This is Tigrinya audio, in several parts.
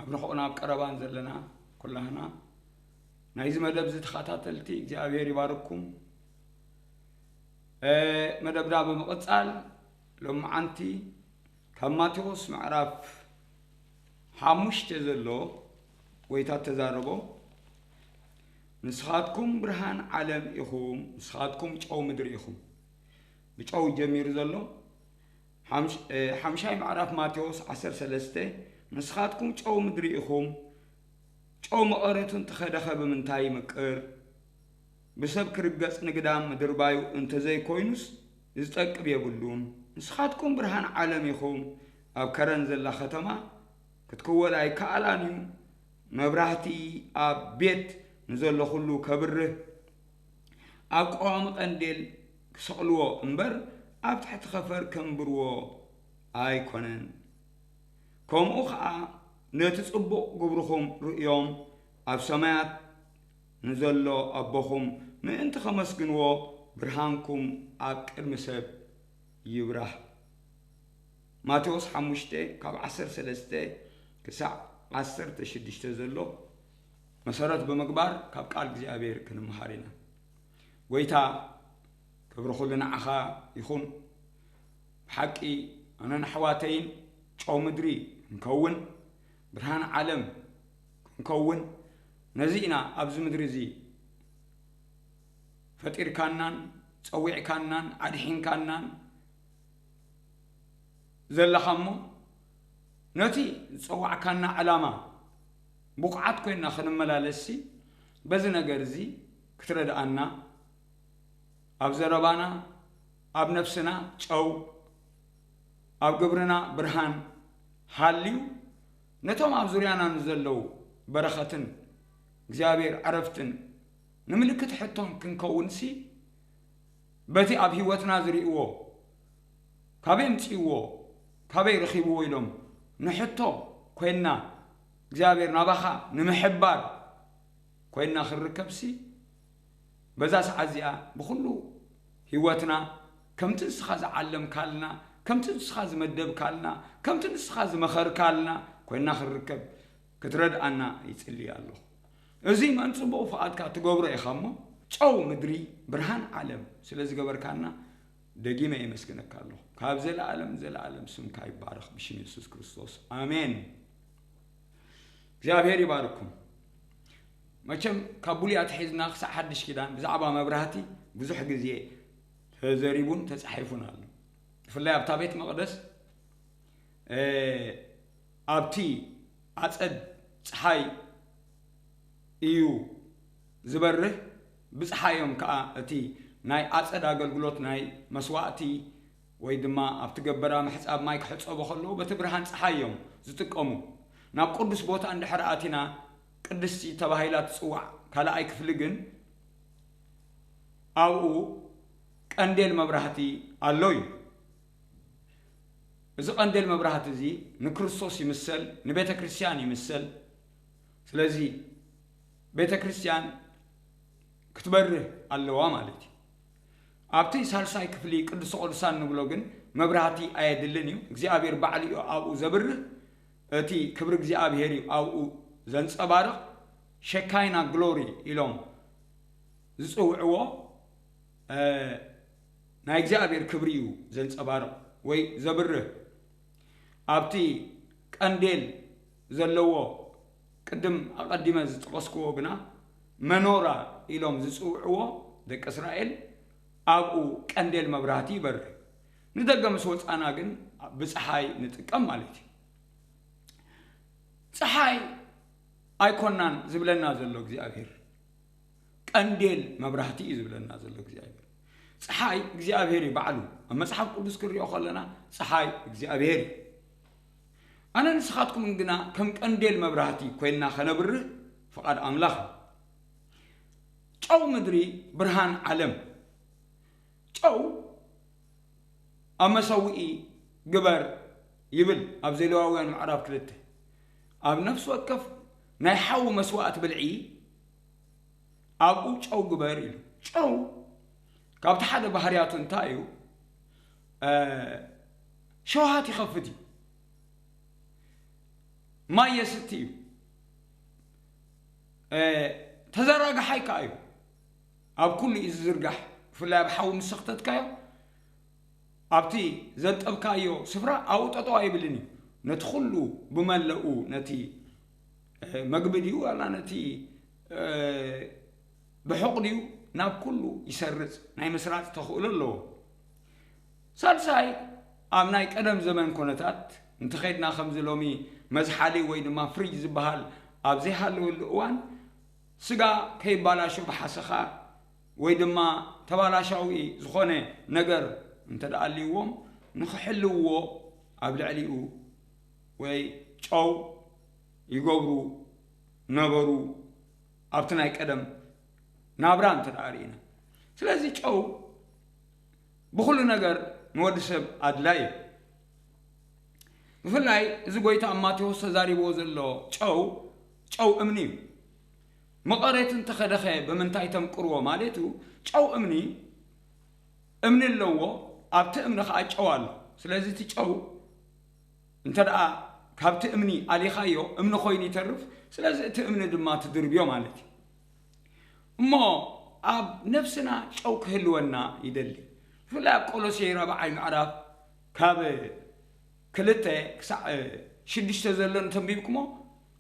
ብርሑቕን ኣብ ቀረባን ዘለና ኩላህና ናይዚ መደብ እዚ ተኸታተልቲ እግዚኣብሔር ይባርኩም። መደብና ብምቕጻል ሎማዓንቲ ካብ ማቴዎስ ምዕራፍ ሓሙሽተ ዘሎ ጎይታ ተዛረቦ። ንስኻትኩም ብርሃን ዓለም ኢኹም፣ ንስኻትኩም ጨው ምድሪ ኢኹም። ብጨው ጀሚሩ ዘሎ ሓምሻይ ምዕራፍ ማቴዎስ ዓሰርተ ሰለስተ፣ ንስኻትኩም ጨው ምድሪ ኢኹም። ጨው መቐረቱ እንተኸደኸ ብምንታይ ይምቅር? ብሰብ ክርገጽ ንግዳም ምድርባዩ እንተዘይኮይኑስ ዝጠቅም የብሉን። ንስኻትኩም ብርሃን ዓለም ኢኹም። ኣብ ከረን ዘላ ከተማ ክትክወል ኣይከኣላን እዩ። መብራህቲ ኣብ ቤት ንዘሎ ኩሉ ከብርህ፣ ኣብ ቀዋሚ ቀንዴል ክሰቕልዎ እምበር ኣብ ትሕቲ ኸፈር ከንብርዎ ኣይኮነን። ከምኡ ኸኣ ነቲ ጽቡቕ ግብርኹም ርእዮም ኣብ ሰማያት ንዘሎ ኣቦኹም ምእንቲ ኸመስግንዎ ብርሃንኩም ኣብ ቅድሚ ሰብ ይብራህ። ማቴዎስ ሓሙሽተ ካብ ዓሰርተ ሰለስተ ክሳዕ ዓሰርተ ሽዱሽተ ዘሎ መሰረት ብምግባር ካብ ቃል እግዚኣብሔር ክንመሃር ኢና። ጎይታ ክብሪ ኩሉ ንዓኻ ይኹን። ብሓቂ ኣነን ኣሕዋተይን ጨው ምድሪ ክንከውን፣ ብርሃን ዓለም ክንከውን፣ ነዚ ኢና ኣብዚ ምድሪ እዚ ፈጢርካናን ጸዊዕካናን ኣድሒንካናን ዘለኻ እሞ፣ ነቲ ዝጸዋዕካና ዕላማ ብቑዓት ኮይንና ክንመላለስሲ በዚ ነገር እዚ ክትረድኣና፣ ኣብ ዘረባና፣ ኣብ ነፍስና ጨው፣ ኣብ ግብርና ብርሃን ሃልዩ፣ ነቶም ኣብ ዙርያና ንዘለዉ በረኸትን እግዚኣብሔር ዕረፍትን ንምልክት ሕቶን ክንከውንሲ፣ በቲ ኣብ ህይወትና ዝርእይዎ ካበይ ኣምጽእዎ፣ ካበይ ረኺብዎ ኢሎም ንሕቶ ኮይንና እግዚኣብሔር ናባኻ ንምሕባር ኮይንና ክንርከብሲ፣ በዛ ሰዓት እዚኣ ብኹሉ ህይወትና ከምቲ ንስኻ ዝዓለምካልና፣ ከምቲ ንስኻ ዝመደብካልና፣ ከምቲ ንስኻ ዝመኸርካልና ኮይንና ክንርከብ ክትረድኣና ይጽሊ ኣለኹ። እዚ መን ጽቡቕ ፍቓድካ ትገብሮ ኢኻ እሞ፣ ጨው ምድሪ ብርሃን ዓለም ስለ ዝገበርካና ደጊመ የመስግነካ ኣለኹ። ካብ ዘለኣለም ዘለኣለም ስምካ ይባረኽ ብሽም የሱስ ክርስቶስ ኣሜን። እግዚኣብሔር ይባርኩም። መቸም ካብ ብሉይ ኣትሒዝና ክሳዕ ሓድሽ ኪዳን ብዛዕባ መብራህቲ ብዙሕ ግዜ ተዘሪቡን ተጻሒፉን ኣሎ። ብፍላይ ኣብታ ቤት መቕደስ፣ እ፣ ኣብቲ ኣጸድ ጸሓይ እዩ ዝበርህ፣ ብጸሓዮም ከኣ እቲ ናይ ኣጸድ ኣገልግሎት ናይ መስዋእቲ ወይ ድማ ኣብቲ ገበራ ምሕጻብ ማይ ክሕጸቦ ከለዉ በቲ ብርሃን ጸሓይ እዮም ዝጥቀሙ። ናብ ቅዱስ ቦታ እንድሕር ኣቲና ቅድስቲ ተባሂላ ትጽዋዕ ካልኣይ ክፍሊ ግን ኣብኡ ቀንዴል መብራህቲ ኣሎ እዩ። እዚ ቀንዴል መብራህቲ እዚ ንክርስቶስ ይምሰል፣ ንቤተ ክርስቲያን ይምሰል። ስለዚ ቤተ ክርስቲያን ክትበርህ ኣለዋ ማለት እዩ። ኣብቲ ሳልሳይ ክፍሊ ቅዱስ ቅዱሳን ንብሎ ግን መብራህቲ ኣየድልን እዩ። እግዚኣብሔር ባዕሉ እዩ ኣብኡ ዘብርህ። እቲ ክብሪ እግዚኣብሔር እዩ ኣብኡ ዘንጸባርቕ። ሸካይና ግሎሪ ኢሎም ዝጽውዕዎ፣ እ፣ ናይ እግዚኣብሔር ክብሪ እዩ ዘንጸባርቕ ወይ ዘብርህ። ኣብቲ ቀንዴል ዘለዎ ቅድም ኣቐዲመ ዝጠቐስክዎ ግና መኖራ ኢሎም ዝጽውዕዎ ደቂ እስራኤል ኣብኡ ቀንዴል መብራህቲ ይበርህ። ንደገ ምስ ወጻና ግን ብጸሓይ ንጥቀም ማለት እዩ። ጸሓይ ኣይኮናን ዝብለና ዘሎ እግዚኣብሔር፣ ቀንዴል መብራህቲ እዩ ዝብለና ዘሎ እግዚኣብሔር። ጸሓይ እግዚኣብሔር እዩ ባዕሉ። ኣብ መጽሓፍ ቅዱስ ክንሪኦ ከለና ጸሓይ እግዚኣብሔር እዩ። ኣነ ንስኻትኩምን ግና ከም ቀንዴል መብራህቲ ኮይንና ከነብርህ ፍቓድ ኣምላኽ እዩ። ጨው ምድሪ፣ ብርሃን ዓለም። ጨው ኣብ መሰውኢ ግበር ይብል ኣብ ዘሌዋውያን ምዕራፍ ክልተ። ኣብ ነፍሲ ወከፍ ናይ ሓዊ መስዋእቲ ብልዒ ኣብኡ ጨው ግበር ኢሉ። ጨው ካብቲ ሓደ ባህርያቱ እንታይ እዩ? እ፣ ሸውሃት ይኸፍት እዩ። ማይ የስቲ እዩ። ተዘራግሓይ ከዓ እዩ። ኣብ ኩሉ እዩ ዝዝርጋሕ። ብፍላይ ኣብ ሓዊ ምስ ሰኽተትካዮ፣ ኣብቲ ዘንጠብካዮ ስፍራ ኣብኡ ጠጠው ኣይብልን እዩ። ነቲ ኩሉ ብመለኡ፣ ነቲ መግቢ ድዩ ዋላ ነቲ ብሑቕ ድዩ፣ ናብ ኩሉ ይሰርጽ፣ ናይ ምስራጽ ተኽእሎ ኣለዎ። ሳልሳይ፣ ኣብ ናይ ቀደም ዘመን ኮነታት እንተኸድና፣ ከምዚ ሎሚ መዝሓሊ ወይ ድማ ፍሪጅ ዝበሃል ኣብ ዘይሃለወሉ እዋን፣ ስጋ ከይባላሾ ብሓሰኻ ወይ ድማ ተባላሻዊ ዝኾነ ነገር እንተ ደኣ ኣልይዎም፣ ንኽሕልውዎ ኣብ ልዕሊኡ ወይ ጨው ይገብሩ ነበሩ። ኣብቲ ናይ ቀደም ናብራ እንተ ደኣ ርኢና፣ ስለዚ ጨው ብኹሉ ነገር ንወዲ ሰብ ኣድላይ እዩ። ብፍላይ እዚ ጎይታ ኣብ ማቴዎስ ተዛሪብዎ ዘሎ ጨው፣ ጨው እምኒ እዩ። መቐረት እንተኸደኸ ብምንታይ ተምቅርዎ ማለቱ? ጨው እምኒ፣ እምኒ ኣለዎ፣ ኣብቲ እምኒ ከዓ ጨው ኣሎ። ስለዚ እቲ ጨው እንተ ደኣ ካብቲ እምኒ ኣሊኻዮ፣ እምኒ ኮይኑ ይተርፍ። ስለዚ እቲ እምኒ ድማ ትድርብዮ ማለት እዩ። እሞ ኣብ ነፍስና ጨው ክህልወና ይደሊ። ብፍላይ ኣብ ቆሎሴ ራብዓይ ምዕራፍ ካብ ክልተ ክሳዕ ሽዱሽተ ዘሎ እንተንቢብኩሞ፣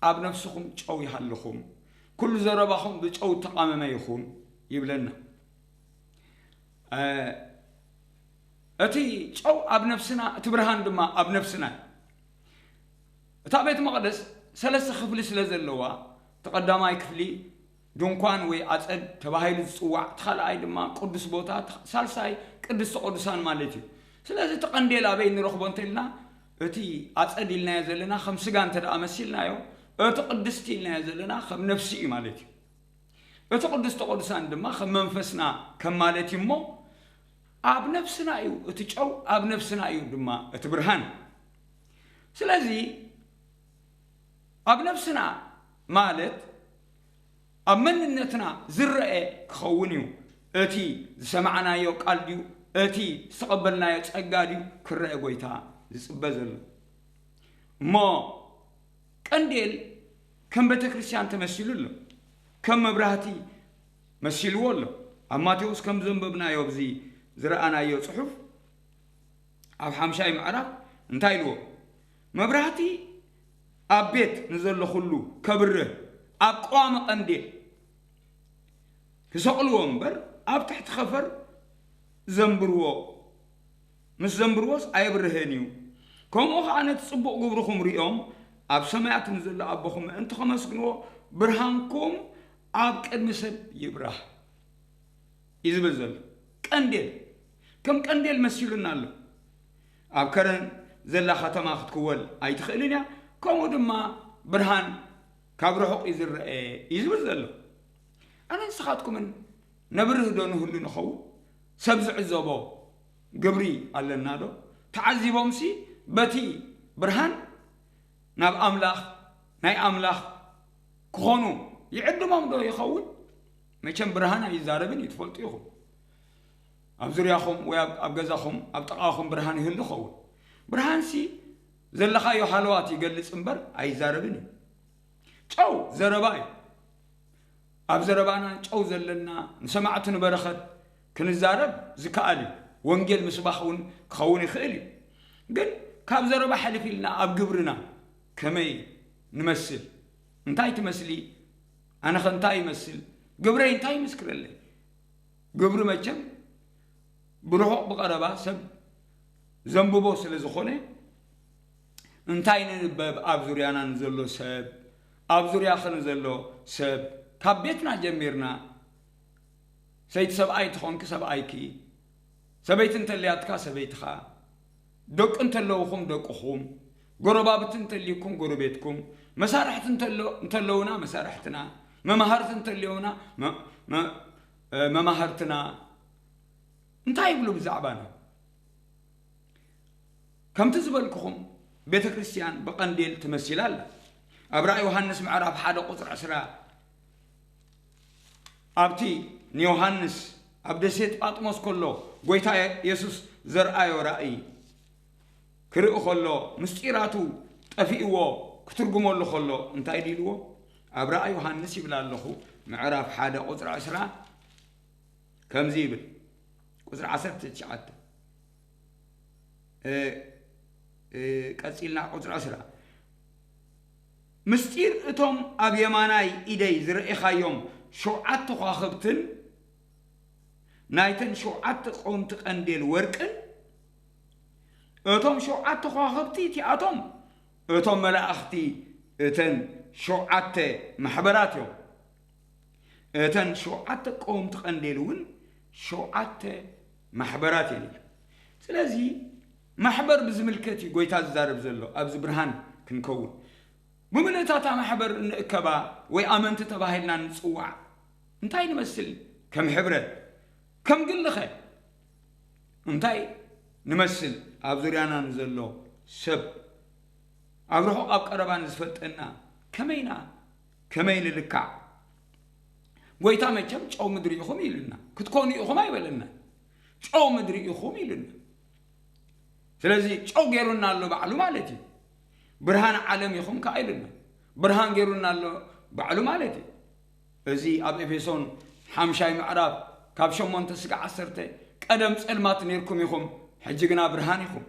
ኣብ ነፍስኹም ጨው ይሃልኹም፣ ኩሉ ዘረባኹም ብጨው እተቓመመ ይኹን ይብለና። እቲ ጨው ኣብ ነፍስና፣ እቲ ብርሃን ድማ ኣብ ነፍስና እዩ። እታ ቤት መቕደስ ሰለስተ ክፍሊ ስለ ዘለዋ፣ እቲ ቀዳማይ ክፍሊ ድንኳን ወይ ኣጸድ ተባሂሉ ዝጽዋዕ፣ እቲ ካልኣይ ድማ ቅዱስ ቦታ፣ እቲ ሳልሳይ ቅድስተ ቅዱሳን ማለት እዩ። ስለዚ እቲ ቀንዴል ኣበይ ንረኽቦ እንተልና፣ እቲ ኣጸድ ኢልናዮ ዘለና ከም ስጋ እንተ ደኣ መሲልናዮ፣ እቲ ቅድስቲ ኢልናዮ ዘለና ከም ነፍሲ እዩ ማለት እዩ። እቲ ቅድስተ ቅዱሳን ድማ ከም መንፈስና ከም ማለት እዩ እሞ፣ ኣብ ነፍስና እዩ እቲ ጨው፣ ኣብ ነፍስና እዩ ድማ እቲ ብርሃን። ስለዚ ኣብ ነፍስና ማለት ኣብ መንነትና ዝረአ ክኸውን እዩ። እቲ ዝሰማዕናዮ ቃል ድዩ፣ እቲ ዝተቐበልናዮ ጸጋ ድዩ ክረአ ጎይታ ዝጽበ ዘሎ? እሞ ቀንዴል ከም ቤተ ክርስቲያን ተመሲሉ ኣሎ፣ ከም መብራህቲ መሲልዎ ኣሎ። ኣብ ማቴዎስ ከም ዘንበብናዮ፣ ኣብዚ ዝረኣናዮ ጽሑፍ፣ ኣብ ሓምሻይ ምዕራፍ እንታይ ኢልዎ? መብራህቲ ኣብ ቤት ንዘሎ ኩሉ ከብርህ፣ ኣብ ቀዋሚ ቀንዴል ክሰቕልዎ እምበር፣ ኣብ ትሕቲ ኸፈር ዘንብርዎ፣ ምስ ዘንብርዎስ ኣየብርህን እዩ። ከምኡ ኸዓ ነቲ ጽቡቕ ግብርኹም ሪኦም ኣብ ሰማያት ንዘሎ ኣቦኹም ምእንቲ ኸመስግንዎ፣ ብርሃንኩም ኣብ ቅድሚ ሰብ ይብራህ እዩ ዝብል ዘሎ። ቀንዴል፣ ከም ቀንዴል መሲሉና ኣሎ። ኣብ ከረን ዘላ ከተማ ክትክወል ኣይትኽእልን እያ፣ ከምኡ ድማ ብርሃን ካብ ርሑቕ እዩ ዝረአ እዩ ዝብል ዘሎ። ኣነ ንስኻትኩምን ነብርህ ዶ ንህሉ ንኸውን? ሰብ ዝዕዘቦ ግብሪ ኣለና ዶ? ተዓዚቦምሲ በቲ ብርሃን ናብ ኣምላኽ፣ ናይ ኣምላኽ ክኾኑ ይዕድሞም ዶ ይኸውን? መቸም ብርሃን ኣይዛረብን እዩ፣ ትፈልጡ ኢኹም። ኣብ ዙርያኹም ወይ ኣብ፣ ኣብ ገዛኹም፣ ኣብ ጥቓኹም ብርሃን ይህሉ ይኸውን። ብርሃንሲ ዘለኻዮ ሃለዋት ይገልጽ እምበር ኣይዛረብን እዩ። ጨው ዘረባ እዩ። ኣብ ዘረባና ጨው ዘለና፣ ንሰማዕቱ ንበረኸት ክንዛረብ ዝከኣል እዩ። ወንጌል ምስባኽ እውን ክኸውን ይኽእል እዩ። ግን ካብ ዘረባ ሕልፍ ኢልና ኣብ ግብርና ከመይ ንመስል? እንታይ ትመስሊ? ኣነኸ እንታይ ይመስል? ግብረይ እንታይ ይምስክረለይ? ግብሪ መቸም ብርሑቕ ብቐረባ ሰብ ዘንብቦ ስለ ዝኾነ፣ እንታይ ንንበብ? ኣብ ዙርያና ንዘሎ ሰብ፣ ኣብ ዙርያኺ ንዘሎ ሰብ፣ ካብ ቤትና ጀሚርና፣ ሰይቲ ሰብኣይ ትኾንኪ ሰብኣይኪ፣ ሰበይቲ እንተልያትካ ሰበይትኻ፣ ደቂ እንተለውኹም ደቅኹም፣ ጎረባብቲ እንተልይኩም ጎረቤትኩም፣ መሳርሕቲ እንተሎ-፣ እንተለውና መሳርሕትና፣ መማህርቲ እንተልዮምና መ-፣ መ-፣ እ፣ መማህርትና እንታይ ይብሉ ብዛዕባና? ከምቲ ዝበልኩኹም ቤተ ክርስቲያን ብቐንዴል ትመሲል ኣላ። ኣብ ራእይ ዮሃንስ ምዕራፍ ሓደ ቁጽሪ ዕስራ፣ ኣብቲ ንዮሃንስ ኣብ ደሴት ጳጥሞስ ከሎ ጎይታ የሱስ ዘርኣዮ ራእይ ክርኢ ከሎ፣ ምስጢራቱ ጠፊእዎ፣ ክትርጉመሉ ከሎ እንታይ ኢልዎ? ኣብ ራእይ ዮሃንስ ይብል ኣለኹ፣ ምዕራፍ ሓደ ቁፅሪ ዕስራ ከምዚ ይብል፣ ቁፅሪ ዓሰርተ ትሽዓተ፣ እ፣ እ፣ ቀፂልና ቁፅሪ ዕስራ፣ ምስጢር እቶም ኣብ የማናይ ኢደይ ዝረኤኻዮም ሸውዓተ ከዋኽብትን ናይተን ሸውዓተ ቀወምቲ ቀንዴል ወርቅን፣ እቶም ሸውዓተ ከዋኽብቲ እቲኣቶም እቶም መላእኽቲ እተን ሸውዓተ ማሕበራት እዮም። እተን ሸውዓተ ቀወምቲ ቀንዴል እውን ሸውዓተ ማሕበራት እየን ኢሉ። ስለዚ ማሕበር ብዝምልከት እዩ ጎይታ ዝዛረብ ዘሎ። ኣብዚ ብርሃን ክንከውን፣ ብምልእታታ ማሕበር እንእከባ ወይ ኣመንቲ ተባሂልና ንጽዋዕ እንታይ ንመስል? ከም ሕብረት፣ ከም ግልኸ እንታይ ንመስል? ኣብ ዙርያና ንዘሎ ሰብ፣ ኣብ ርሑቕ ኣብ ቀረባ ንዝፈልጠና ከመይና? ከመይ ንልካዕ? ጎይታ መቸም ጨው ምድሪ ኢኹም ኢሉና። ክትኮኑ ኢኹም ኣይበለና። ጨው ምድሪ ኢኹም ኢሉና። ስለዚ ጨው ገይሩና ኣሎ ባዕሉ ማለት እዩ። ብርሃን ዓለም ኢኹም ከኣ ኢሉና። ብርሃን ገይሩና ኣሎ ባዕሉ ማለት እዩ። እዚ ኣብ ኤፌሶን ሓምሻይ ምዕራፍ ካብ ሸሞንተ ስጋዕ ዓሰርተ፣ ቀደም ጸልማት ኔርኩም ኢኹም፣ ሕጂ ግና ብርሃን ኢኹም።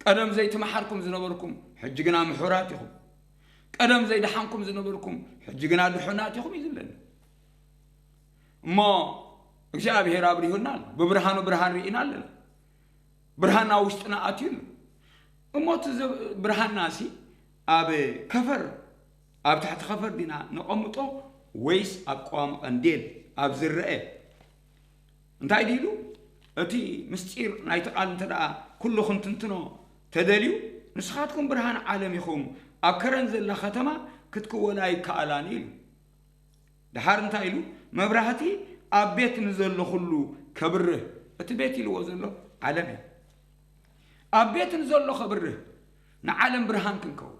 ቀደም ዘይተመሓርኩም ዝነበርኩም፣ ሕጂ ግና ምሑራት ኢኹም። ቀደም ዘይደሓንኩም ዝነበርኩም፣ ሕጂ ግና ድሑናት ኢኹም እዩ ዝብለና። እሞ እግዚኣብሔር ኣብሪሁና ኣሎ። ብብርሃኑ ብርሃን ርኢና ኣለና። ብርሃን ኣብ ውሽጥና ኣትዩ ኣሎ። እሞ እቲ ዘ-፣ ብርሃንና ሲ ኣብ ከፈር፣ ኣብ ትሕቲ ከፈር ዲና ነቐምጦ ወይስ ኣብ ቀዋሚ ቀንዴል፣ ኣብ ዝረአ? እንታይ ድዩ ኢሉ? እቲ ምስጢር ናይቲ ቃል እንተ ደኣ ኩሉ ክንትንትኖ ተደልዩ፣ ንስኻትኩም ብርሃን ዓለም ኢኹም፣ ኣብ ከረን ዘላ ከተማ ክትክወላ ኣይከኣላን ኢሉ። ደሓር እንታይ ኢሉ? መብራህቲ ኣብ ቤት ንዘሎ ኩሉ ከብርህ። እቲ ቤት ኢልዎ ዘሎ ዓለም እያ። ኣብ ቤት ንዘሎ ከብርህ፣ ንዓለም ብርሃን ክንከውን።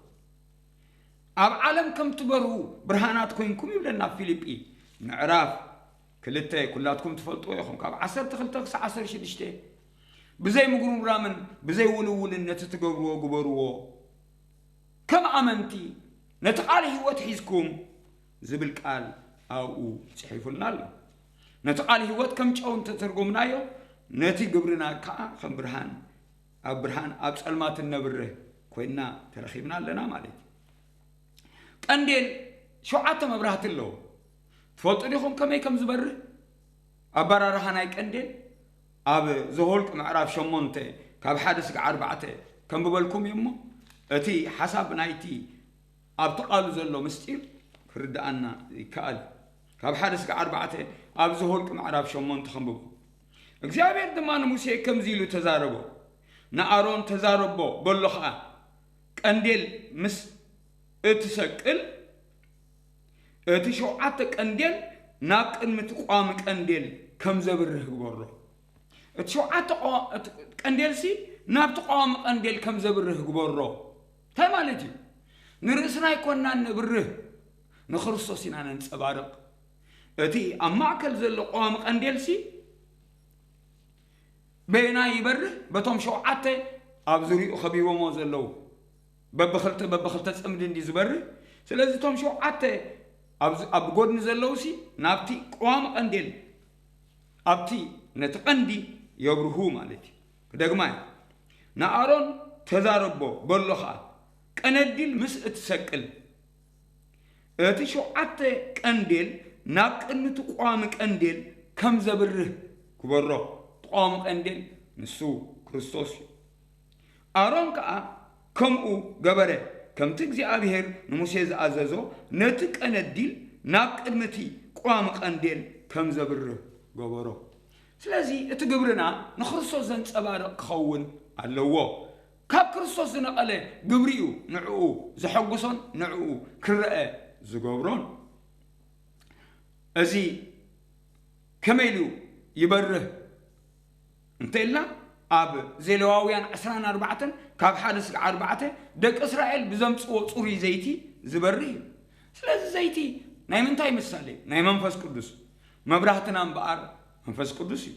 ኣብ ዓለም ከም ትበርሁ ብርሃናት ኮይንኩም ይብለና ኣብ ፊልጲ ምዕራፍ ክልተ፣ ኩላትኩም ትፈልጥዎ ኢኹም፣ ካብ ዓሰርተ ክልተ ክሳብ ዓሰርተ ሽዱሽተ። ብዘይ ምጉርምራምን ብዘይ ውልውልን ነቲ ትገብርዎ ግበርዎ፣ ከም ኣመንቲ ነቲ ቃል ህይወት ሒዝኩም ዝብል ቃል ኣብኡ ጽሒፉልና ኣሎ። ነቲ ቃል ህይወት ከም ጨው እንተተርጎምናዮ፣ ነቲ ግብርና ከኣ ከም ብርሃን፣ ኣብ ብርሃን ኣብ ጸልማት እነብርህ ኮይንና ተረኺብና ኣለና ማለት እዩ። ቀንዴል ሸውዓተ መብራህቲ ኣለዎ። ትፈልጡ ዲኹም ከመይ ከም ዝበርህ? ኣበራርሃ ናይ ቀንዴል ኣብ ዘኍልቁ ምዕራፍ ሸሞንተ ካብ ሓደ ስጋዕ ኣርባዕተ ከንብበልኩም እዩ እሞ፣ እቲ ሓሳብ ናይቲ ኣብቲ ቃሉ ዘሎ ምስጢር ክርድኣና ይከኣል። ካብ ሓደ ስጋዕ ኣርባዕተ ኣብ ዘኍልቁ ምዕራፍ ሸሞንተ ከንብቦ። እግዚኣብሔር ድማ ንሙሴ ከምዚ ኢሉ ተዛረቦ፣ ንኣሮን ተዛረቦ በሎ ኸኣ፣ ቀንዴል ምስ እትሰቅል፣ እቲ ሸውዓተ ቀንዴል ናብ ቅድሚ እቲ ቀዋሚ ቀንዴል ከም ዘብርህ ግበሮ። እቲ ሸውዓተ ቀዋ-፣ እቲ ቀንዴልሲ ናብቲ ቀዋሚ ቀንዴል ከም ዘብርህ ግበሮ። እንታይ ማለት እዩ? ንርእስና ኣይኮንናን ነብርህ፣ ንክርስቶስ ኢና ነንጸባርቕ። እቲ ኣብ ማእከል ዘሎ ቀዋሚ ቀንዴልሲ በየናይ ይበርህ? በቶም ሸውዓተ ኣብ ዙሪኡ ከቢቦሞ ዘለዉ። በብኽልተ፣ በብኽልተ ጽምዲ እንዲ ዝበርህ። ስለዚ እቶም ሸውዓተ ኣብ፣ ኣብ ጎድኒ ዘለዉሲ ናብቲ ቀዋሚ ቀንዴል፣ ኣብቲ ነቲ ቀንዲ የብርሁ ማለት እዩ። ክደግማ እዩ። ንኣሮን ተዛረቦ በሎ ኸኣ፣ ቀነዲል ምስ እትሰቅል፣ እቲ ሸውዓተ ቀንዴል ናብ ቅድሚ እቲ ቀዋሚ ቀንዴል ከም ዘብርህ ግበሮ። እቲ ቀዋሚ ቀንዴል ንሱ ክርስቶስ እዩ። ኣሮን ከኣ ከምኡ ገበረ፣ ከምቲ እግዚኣብሔር ንሙሴ ዝኣዘዞ፣ ነቲ ቀነዲል ናብ ቅድሚ እቲ ቀዋሚ ቀንዴል ከም ዘብርህ ገበሮ። ስለዚ እቲ ግብርና ንክርስቶስ ዘንጸባርቕ ክኸውን ኣለዎ። ካብ ክርስቶስ ዝነቐለ ግብሪ እዩ ንዕኡ ዘሐጉሶን ንዕኡ ክረአ ዝገብሮን። እዚ ከመይ ኢሉ ይበርህ እንተ ኢልና፣ ኣብ ዘሌዋውያን ዕስራን ኣርባዕተን ካብ ሓደ ስጋዕ ኣርባዕተ፣ ደቂ እስራኤል ብዘምጽዎ ጽሩይ ዘይቲ ዝበርህ እዩ። ስለዚ ዘይቲ ናይ ምንታይ ምሳሌ እዩ? ናይ መንፈስ ቅዱስ። መብራህትና እምበኣር መንፈስ ቅዱስ እዩ።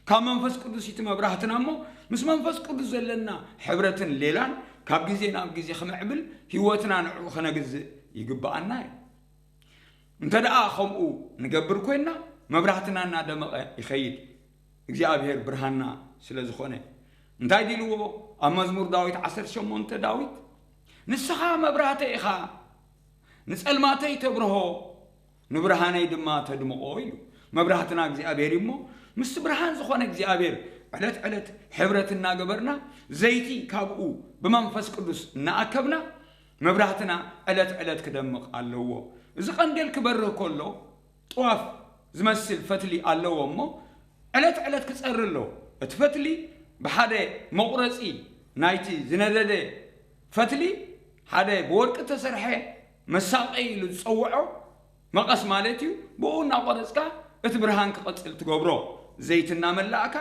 ካብ መንፈስ ቅዱስ እቲ መብራህትና እሞ፣ ምስ መንፈስ ቅዱስ ዘለና ሕብረትን ሌላን ካብ ግዜ ናብ ግዜ ክምዕብል ህይወትና ንዕኡ ከነግዝእ ይግብኣና እዩ። እንተ ደኣ ከምኡ ንገብር ኮይንና፣ መብራህትና እናደመቐ ይኸይድ። እግዚኣብሔር ብርሃንና ስለ ዝኾነ። እንታይ ዲልዎ ኣብ መዝሙር ዳዊት ዓሰርተ ሸሞንተ ዳዊት? "ንስኻ መብራህተይ ኢኻ፣ ንጸልማተይ ተብርሆ፣ ንብርሃነይ ድማ ተድምቖ" ኢሉ። መብራህትና እግዚኣብሔር እዩ እሞ፣ ምስቲ ብርሃን ዝኾነ እግዚኣብሔር ዕለት ዕለት ሕብረት እናገበርና፣ ዘይቲ ካብኡ ብመንፈስ ቅዱስ እናኣከብና፣ መብራህትና ዕለት ዕለት ክደምቕ ኣለዎ። እዚ ቀንዴል ክበርህ ከሎ፣ ጥዋፍ ዝመስል ፈትሊ ኣለዎ እሞ፣ ዕለት ዕለት ክጸሪ ኣለዎ። እቲ ፈትሊ ብሓደ መቑረጺ ናይቲ ዝነደደ ፈትሊ፣ ሓደ ብወርቂ እተሰርሐ መሳቐዪ ኢሉ ዝጸውዖ መቐስ ማለት እዩ። ብኡ እናቖረጽካ እቲ ብርሃን ክቕጽል ትገብሮ። ዘይቲ እናመላእካ፣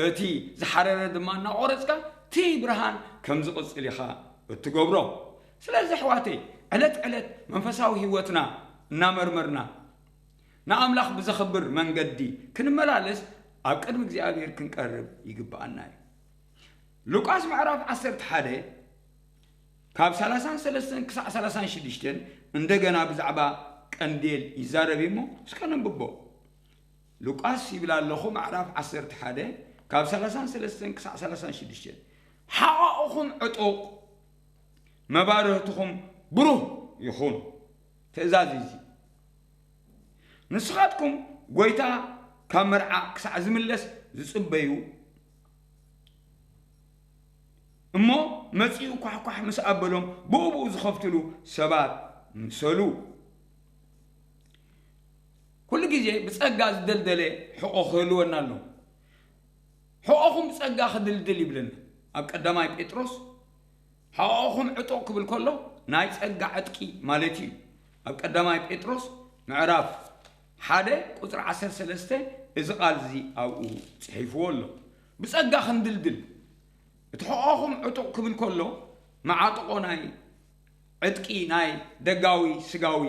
እቲ ዝሓረረ ድማ እናቖረጽካ፣ እቲ ብርሃን ከም ዝቕጽል ኢኻ እትገብሮ። ስለዚ ኣሕዋተይ፣ ዕለት ዕለት መንፈሳዊ ህይወትና እናመርመርና፣ ንኣምላኽ ብዘኽብር መንገዲ ክንመላለስ ኣብ ቅድሚ እግዚኣብሔር ክንቀርብ ይግብኣና እዩ። ሉቃስ ምዕራፍ ዓሰርተ ሓደ ካብ ሰላሳን ሰለስተን ክሳዕ ሰላሳን ሽዱሽተን እንደገና ብዛዕባ ቀንዴል ይዛረብ እዩ እሞ፣ እስከ ነንብቦ። ሉቃስ ይብል ኣለኹ፣ ምዕራፍ ዓሰርተ ሓደ ካብ ሰላሳን ሰለስተን ክሳዕ ሰላሳን ሽዱሽተን፣ "ሓቐቕኹም ዕጡቕ፣ መባርህትኹም ብሩህ ይኹን።" ትእዛዝ እዩ እዚ። ንስኻትኩም፣ "ጎይታ ካብ መርዓ ክሳዕ ዝምለስ ዝጽበዩ እሞ፣ መጺኡ ኳሕኳሕ ምስ ኣበሎም፣ ብኡ ብኡ ዝኸፍትሉ ሰባት ምሰሉ።" ኩሉ ግዜ ብጸጋ ዝደልደለ ሕቖ ክህልወና ኣሎ። ሕቖኹም ብጸጋ ክድልድል ይብለና ኣብ ቀዳማይ ጴጥሮስ። ሕቖኹም ዕጡቕ ክብል ከሎ፣ ናይ ጸጋ ዕጥቂ ማለት እዩ። ኣብ ቀዳማይ ጴጥሮስ ምዕራፍ ሓደ ቁጽሪ ዓሰርተ ሰለስተ እዚ ቃል እዚ ኣብኡ ጽሒፍዎ ኣሎ። ብጸጋ ክንድልድል፣ እቲ ሕቖኹም ዕጡቕ ክብል ከሎ፣ መዓጥቖ ናይ ዕጥቂ ናይ ደጋዊ ስጋዊ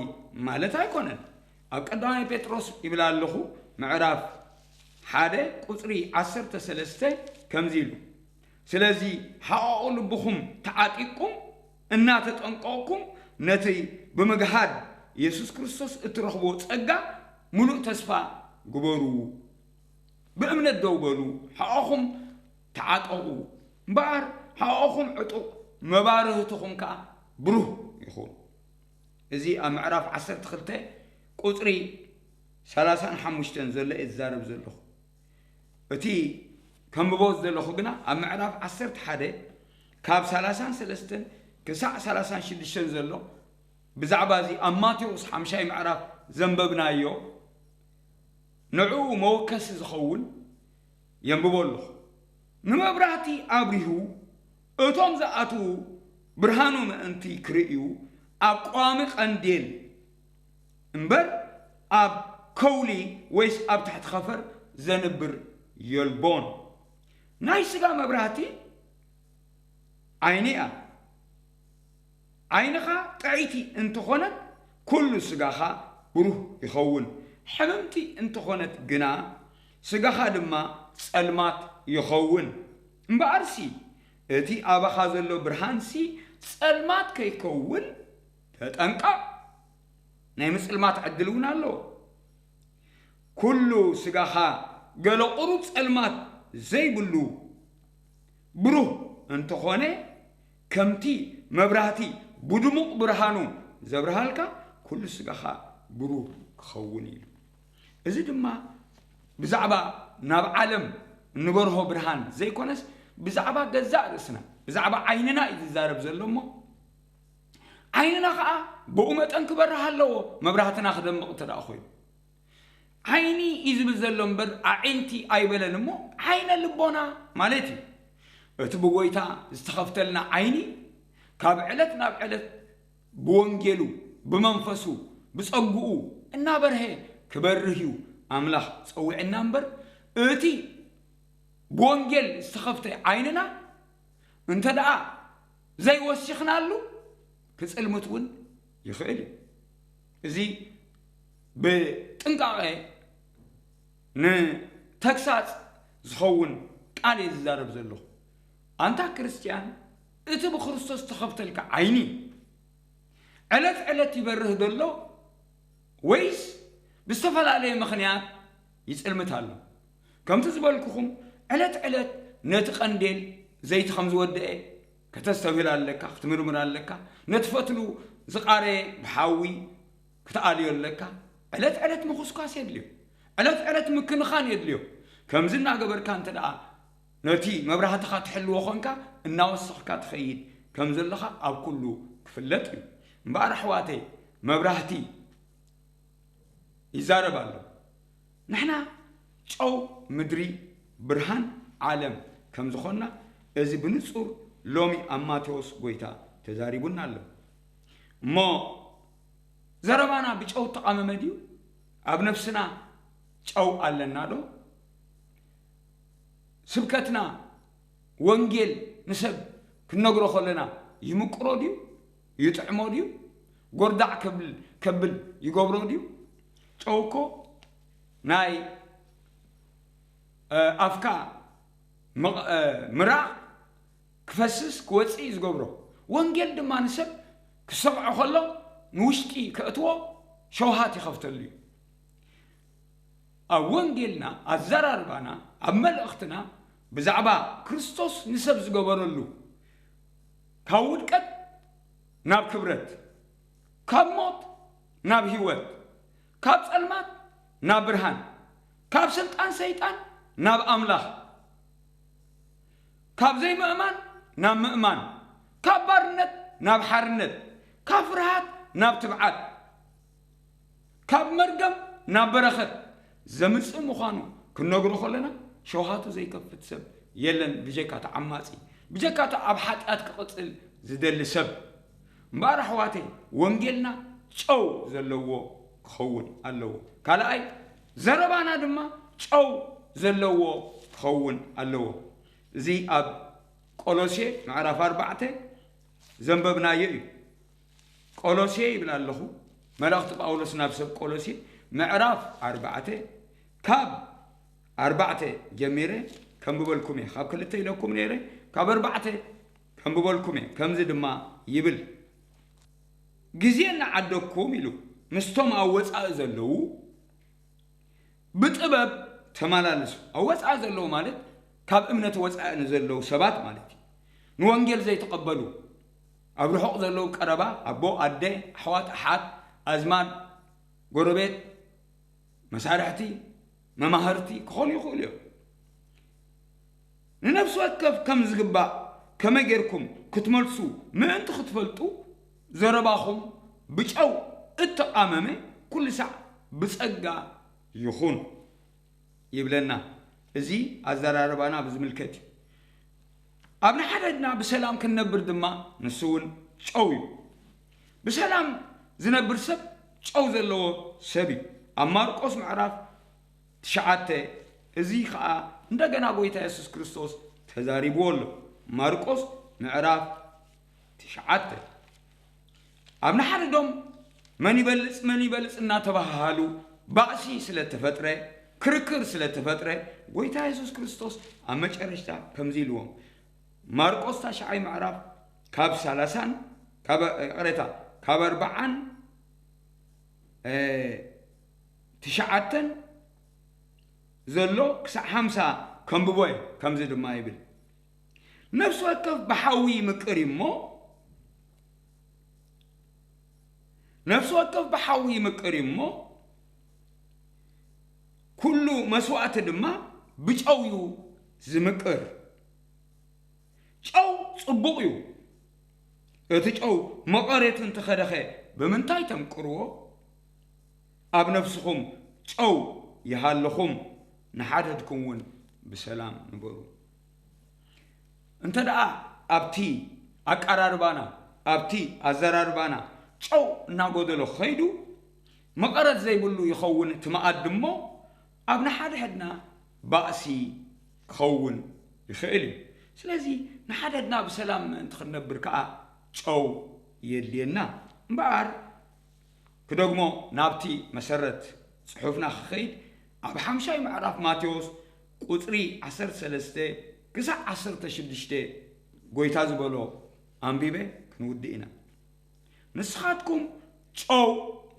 ማለት ኣይኮነን። ኣብ ቀዳማይ ጴጥሮስ ይብል ኣለኹ፣ ምዕራፍ ሓደ ቁጽሪ ዓሰርተ ሰለስተ ከምዚ ኢሉ፣ "ስለዚ ሓቐቑ ልብኹም ተዓጢቅኩም፣ እናተጠንቀቕኩም፣ ነቲ ብምግሃድ የሱስ ክርስቶስ እትረኽብዎ ጸጋ ምሉእ ተስፋ ግበሩ። ብእምነት ደው በሉ፣ ሓቐኹም ተዓጠቑ እምበኣር፣ ሓቐኹም ዕጡቕ፣ መባርህትኹም ከኣ ብሩህ ይኹን።" እዚ ኣብ ምዕራፍ ዓሰርተ ክልተ ቁጽሪ ሰላሳን ሓሙሽተን ዘሎ እየ ዝዛረብ ዘለኹ። እቲ ከንብቦ ዘለኹ ግና ኣብ ምዕራፍ ዓሰርተ ሓደ ካብ ሰላሳን ሰለስተን ክሳዕ ሰላሳን ሽዱሽተን ዘሎ፣ ብዛዕባ እዚ ኣብ ማቴዎስ ሓምሻይ ምዕራፍ ዘንበብናዮ ንዕኡ መወከሲ ዝኸውን የንብቦ ኣለኹ። "ንመብራህቲ ኣብሪሁ፣ እቶም ዝኣትዉ ብርሃኑ ምእንቲ ክርእዩ፣ ኣብ ቀዋሚ ቀንዴል እምበር፣ ኣብ ከውሊ ወይስ ኣብ ትሕቲ ኸፈር ዘንብር የልቦን።" ናይ ስጋ መብራህቲ ዓይኒ እያ። ዓይንኻ ጥዕይቲ እንተኾነት፣ ኩሉ ስጋኻ ብሩህ ይኸውን። ሕምምቲ እንተኾነት ግና፣ ስጋኻ ድማ ጸልማት ይኸውን። እምበኣርሲ፣ እቲ ኣባኻ ዘሎ ብርሃንሲ ጸልማት ከይከውን ተጠንቀቕ። ናይ ምጽልማት ዕድል እውን ኣለዎ። ኩሉ ስጋኻ ገለ ቁሩብ ጸልማት ዘይብሉ ብሩህ እንተኾነ፣ ከምቲ መብራህቲ ብድሙቕ ብርሃኑ ዘብርሃልካ፣ ኩሉ ስጋኻ ብሩህ ክኸውን እዩ። እዚ ድማ ብዛዕባ ናብ ዓለም እንበርሆ ብርሃን ዘይኮነስ፣ ብዛዕባ ገዛእ ርእስና፣ ብዛዕባ ዓይንና እዩ ዝዛረብ ዘሎ እሞ፣ ዓይንና ኸኣ ብኡ መጠን ክበርህ ኣለዎ፣ መብራህትና ክደምቕ እንተ ደኣ ኮይኑ። ዓይኒ እዩ ዝብል ዘሎ እምበር፣ ኣዒንቲ ኣይበለን እሞ፣ ዓይነ ልቦና ማለት እዩ። እቲ ብጎይታ ዝተኸፍተልና ዓይኒ፣ ካብ ዕለት ናብ ዕለት ብወንጌሉ፣ ብመንፈሱ፣ ብጸግኡ እናበርሀ ክበርህ እዩ ኣምላኽ ጸዊዕና እምበር፣ እቲ ብወንጌል ዝተኸፍተ ዓይንና እንተ ደኣ ዘይወሲኽናሉ፣ ክጽልምት እውን ይኽእል እዩ። እዚ ብጥንቃቐ ንተግሳጽ ዝኸውን ቃል እየ ዝዛረብ ዘለኹ። ኣንታ ክርስትያን፣ እቲ ብክርስቶስ ተኸፍተልካ ዓይኒ ዕለት ዕለት ይበርህ ዘሎ ወይስ ብዝተፈላለየ ምኽንያት ይጽልምት ኣሎ? ከምቲ ዝበልኩኹም ዕለት ዕለት ነቲ ቀንዴል ዘይቲ ከም ዝወደአ ከተስተብህል ኣለካ፣ ክትምርምር ኣለካ። ነቲ ፈትሉ ዝቓረየ ብሓዊ ክትኣልዮ ኣለካ። ዕለት ዕለት ምኹስኳስ የድልዮ። ዕለት ዕለት ምክንኻን የድልዮ። ከምዚ እናገበርካ እንተ ደኣ ነቲ መብራህትኻ ትሕልዎ ኾንካ፣ እናወሰኽካ ትኸይድ ከም ዘለኻ ኣብ ኩሉ ክፍለጥ እዩ። እምበኣር ኣሕዋተይ፣ መብራህቲ ይዛረብ ኣሎ። ንሕና ጨው ምድሪ፣ ብርሃን ዓለም ከም ዝኾንና፣ እዚ ብንጹር ሎሚ ኣብ ማቴዎስ ጎይታ ተዛሪቡና ኣሎ። እሞ ዘረባና ብጨው እተቓመመ ድዩ? ኣብ ነፍስና ጨው ኣለና ዶ? ስብከትና፣ ወንጌል ንሰብ ክንነግሮ ከለና ይምቅሮ ድዩ? ይጥዕሞ ድዩ? ጎርዳዕ ከብል፣ ከብል ይገብሮ ድዩ? ጨው እኮ ናይ፣ እ፣ ኣፍካ ምቕ-፣ እ፣ ምራቕ ክፈስስ ክወጽእ እዩ ዝገብሮ። ወንጌል ድማ ንሰብ ክሰምዖ ከሎ ንውሽጢ ከእትዎ ሸውሃት ይኸፍተሉ እዩ። ኣብ ወንጌልና፣ ኣዘራርባና፣ ኣብ መልእኽትና ብዛዕባ ክርስቶስ ንሰብ ዝገበረሉ፣ ካብ ውድቀት ናብ ክብረት፣ ካብ ሞት ናብ ህይወት፣ ካብ ጸልማት ናብ ብርሃን፣ ካብ ስልጣን ሰይጣን ናብ ኣምላኽ፣ ካብ ዘይምእማን ናብ ምእማን፣ ካብ ባርነት ናብ ሓርነት፣ ካብ ፍርሃት ናብ ትብዓት፣ ካብ መርገም ናብ በረኸት ዘምጽእ ምዃኑ ክንነግሮ ከለና፣ ሸውሃቱ ዘይከፍት ሰብ የለን፣ ብጀካ እቲ ዓማጺ፣ ብጀካ እቲ ኣብ ሓጢኣት ክቕጽል ዝደሊ ሰብ። እምበኣር ኣሕዋተይ፣ ወንጌልና ጨው ዘለዎ ክኸውን ኣለዎ። ካልኣይ፣ ዘረባና ድማ ጨው ዘለዎ ክኸውን ኣለዎ። እዚ ኣብ ቆሎሴ ምዕራፍ ኣርባዕተ ዘንበብናዮ እዩ። ቆሎሴ ይብል ኣለኹ። መልእኽቲ ጳውሎስ ናብ ሰብ ቆሎሴ ምዕራፍ ኣርባዕተ፣ ካብ ኣርባዕተ ጀሚረ ከንብበልኩም እየ። ካብ ክልተ ኢለኩም ነይረ፣ ካብ ኣርባዕተ ከንብበልኩም እየ። ከምዚ ድማ ይብል፣ ግዜ እናዓደግኩም ኢሉ ምስቶም ኣብ ወጻኢ ዘለዉ ብጥበብ ተመላለሱ። ኣብ ወጻኢ ዘለዉ ማለት ካብ እምነት ወጻኢ ንዘለዉ ሰባት ማለት እዩ። ንወንጌል ዘይተቐበሉ፣ ኣብ ርሑቕ ዘለዉ ቀረባ፣ ኣቦ፣ ኣደ፣ ኣሕዋት፣ ኣሓት፣ ኣዝማድ፣ ጎረቤት፣ መሳርሕቲ፣ መማህርቲ ክኾኑ ይኽእሉ እዮም። ንነፍሲ ወከፍ ከም ዝግባእ ከመይ ጌርኩም ክትመልሱ ምእንቲ ክትፈልጡ፣ ዘረባኹም ብጨው እተቓመመ ኩሉ ሳዕ ብጸጋ ይኹን ይብለና። እዚ ኣዘራርባና ብዝምልከት እዩ። ኣብ ንሓድሕድና ብሰላም ክንነብር ድማ ንሱ እውን ጨው እዩ። ብሰላም ዝነብር ሰብ ጨው ዘለዎ ሰብ እዩ። ኣብ ማርቆስ ምዕራፍ ትሽዓተ፣ እዚ ኸኣ እንደገና ጐይታ የሱስ ክርስቶስ ተዛሪብዎ ኣሎ። ማርቆስ ምዕራፍ ትሽዓተ። ኣብ ንሓድሕዶም መን ይበልጽ፣ መን ይበልጽ እናተባሃሃሉ ባእሲ ስለ ተፈጥረ፣ ክርክር ስለ ተፈጥረ፣ ጐይታ የሱስ ክርስቶስ ኣብ መጨረሽታ ከምዚ ኢልዎም። ማርቆስ ታሽዓይ ምዕራፍ ካብ ሰላሳን፣ ካብ፣ ይቕሬታ፣ ካብ ኣርባዓን፣ እ፣ ትሽዓተን ዘሎ ክሳዕ ሓምሳ ከንብቦ እየ። ከምዚ ድማ ይብል፣ ነፍሲ ወከፍ ብሓዊ ይምቅር እዩ እሞ፣ ነፍሲ ወከፍ ብሓዊ ይምቅር እዩ እሞ፣ ኩሉ መስዋእቲ ድማ ብጨው እዩ ዝምቅር። ጨው ጽቡቕ እዩ። እቲ ጨው መቐረቱ እንተኸደኸ ብምንታይ ተምቅርዎ? ኣብ ነፍስኹም ጨው ይሃልኹም፣ ንሓድሕድኩም እውን ብሰላም ንበሩ። እንተ ደኣ ኣብቲ ኣቀራርባና፣ ኣብቲ ኣዘራርባና ጨው እናጎደሎ ኸይዱ፣ መቐረት ዘይብሉ ይኸውን እቲ መኣዲ እሞ፣ ኣብ ንሓድሕድና ባእሲ ክኸውን ይኽእል እዩ። ስለዚ ንሓድሕድና ብሰላም ምእንቲ ክንነብር ከኣ ጨው የድልየና። እምበኣር ክደግሞ ናብቲ መሰረት ጽሑፍና ክኸይድ፣ ኣብ ሓምሻይ ምዕራፍ ማቴዎስ ቁጽሪ ዓሰርተ ሰለስተ ክሳዕ ዓሰርተ ሽዱሽተ ጐይታ ዝበሎ ኣንቢበ ክንውድእ ኢና። ንስኻትኩም ጨው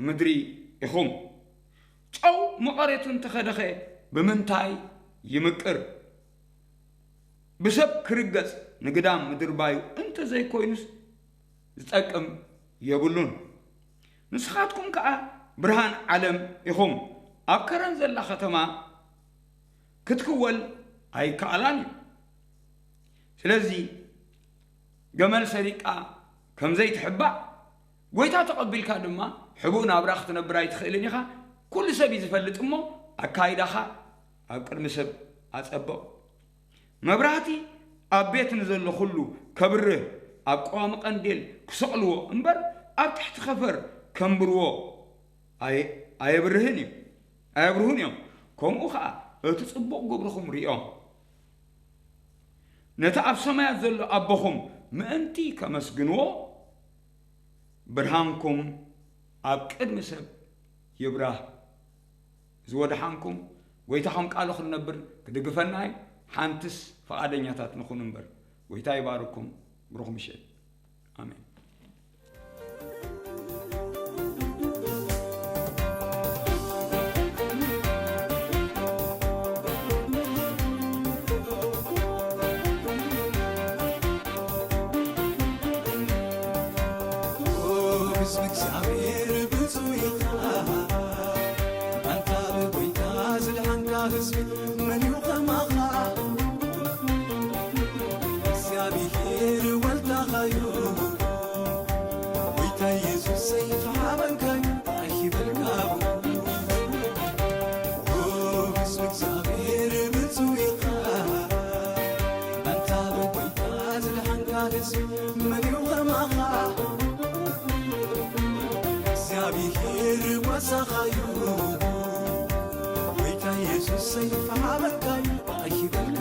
ምድሪ ኢኹም። ጨው መቐረቱ እንተኸደኸ ብምንታይ ይምቅር? ብሰብ ክርገጽ ንግዳም ምድርባዩ እንተዘይኮይኑስ ዝጠቅም የብሉን። ንስኻትኩም ከኣ ብርሃን ዓለም ኢኹም። ኣብ ከረን ዘላ ከተማ ክትክወል ኣይከኣላን እዩ። ስለዚ ገመል ሰሪቃ ከም ዘይትሕባእ፣ ጎይታ ተቐቢልካ ድማ ሕቡእ ናብራ ክትነብር ኣይትኽእልን ኢኻ። ኩሉ ሰብ እዩ ዝፈልጥ እሞ፣ ኣካይዳኻ ኣብ ቅድሚ ሰብ ኣጸብቕ። መብራህቲ ኣብ ቤት ንዘሎ ኩሉ ከብርህ፣ ኣብ ቀዋሚ ቀንዴል ክሰቕልዎ እምበር፣ ኣብ ትሕቲ ከፈር ከንብርዎ ኣየ-፣ ኣየብርህን እዩ፣ ኣየብርሁን እዮም። ከምኡ ኸኣ እቲ ጽቡቕ ግብርኹም ርእዮም፣ ነቲ ኣብ ሰማያት ዘሎ ኣቦኹም ምእንቲ ከመስግንዎ፣ ብርሃንኩም ኣብ ቅድሚ ሰብ ይብራህ። ዝወድሓንኩም ጎይታ ከም ቃሉ ክንነብር ክድግፈና እዩ። ሓንትስ ፍቓደኛታት ንኹን እምበር። ጎይታ ይባርኩም። ብሩኽ ምሸት። ኣሜን። ህዝቢ እግዚኣብሔር ብፁዕ ኢኻ። ኣንታ ብጎይታ ዝድሓንካ ህዝቢ መን እዩ ከማኻ? እግዚኣብሔር ወልዳኻዩ፣ ጎይታ ኢየሱሰይ ተሓበንካዩ፣ ኣይበልካ። ኦ፣ ህዝቢ እግዚኣብሔር ብፁዕ ኢኻ። ኣንታ ብጎይታ ዝድሓንካ ህዝቢ መን እዩ ከማኻ? እግዚኣብሔር ጓሳኻዩ፣ ጎይታ ኢየሱሰይ ተሓበንካዩ፣ ኣይበልካ።